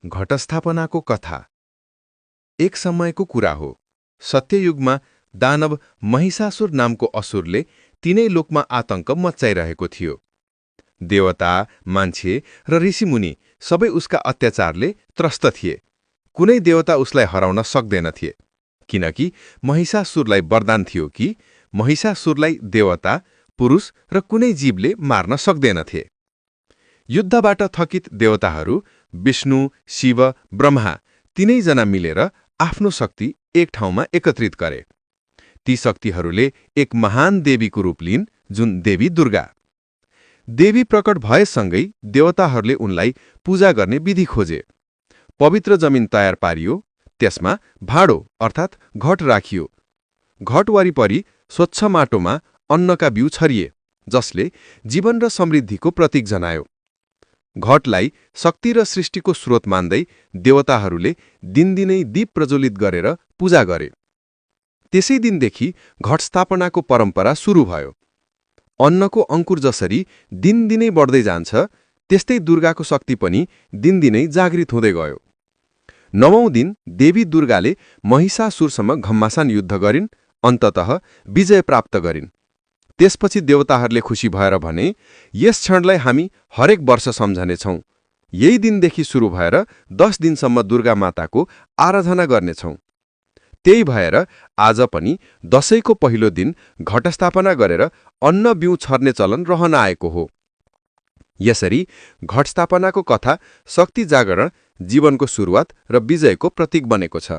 घटस्थापनाको कथा। एक समयको कुरा हो। सत्ययुगमा दानव महिषासुर नामको असुरले तीनै लोकमा आतंक मच्चाइरहेको थियो। देवता, मान्छे र ऋषिमुनि सबै उसका अत्याचारले त्रस्त थिए। कुनै देवता उसलाई हराउन सक्दैनथे, किनकि महिषासुरलाई वरदान थियो कि महिषासुरलाई देवता, पुरुष र कुनै जीवले मार्न सक्दैनथे। युद्धबाट थकित देवताहरू विष्णु, शिव, ब्रह्मा तीनैजना मिलेर आफ्नो शक्ति एक ठाउँमा एकत्रित गरे। ती शक्तिहरूले एक महान देवीको रूप लिइन्, जुन देवी दुर्गा। देवी प्रकट भएसँगै देवताहरूले उनलाई पूजा गर्ने विधि खोजे। पवित्र जमिन तयार पारियो, त्यसमा भाँडो अर्थात् घट राखियो। घट वरिपरि स्वच्छ माटोमा अन्नका बिउ छरिए, जसले जीवन र समृद्धिको प्रतीक जनायो। घटलाई शक्ति र सृष्टिको स्रोत मान्दै देवताहरूले दिनदिनै दीप प्रज्वलित गरेर पूजा गरे। त्यसै दिनदेखि घट स्थापनाको परम्परा सुरु भयो। अन्नको अंकुर जसरी दिनदिनै बढ्दै जान्छ, त्यस्तै दुर्गाको शक्ति पनि दिनदिनै जागृत हुँदै गयो। 9औं दिन देवी दुर्गाले महिषासुरसँग घमासान युद्ध गरिन्, अन्ततः विजय प्राप्त गरिन्। त्यसपछि देवताहरूले खुसी भएर भने, यस क्षणलाई हामी हरेक वर्ष सम्झनेछौं। यही दिनदेखि सुरु भएर 10 दिनसम्म दुर्गा माताको आराधना गर्नेछौं। त्यही भएर आज पनि दशैंको पहिलो दिन घटस्थापना गरेर अन्न बिउ छर्ने चलन रहन आएको हो। यसरी घटस्थापनाको कथा शक्ति जागरण, जीवनको सुरुवात र विजयको प्रतीक बनेको छ।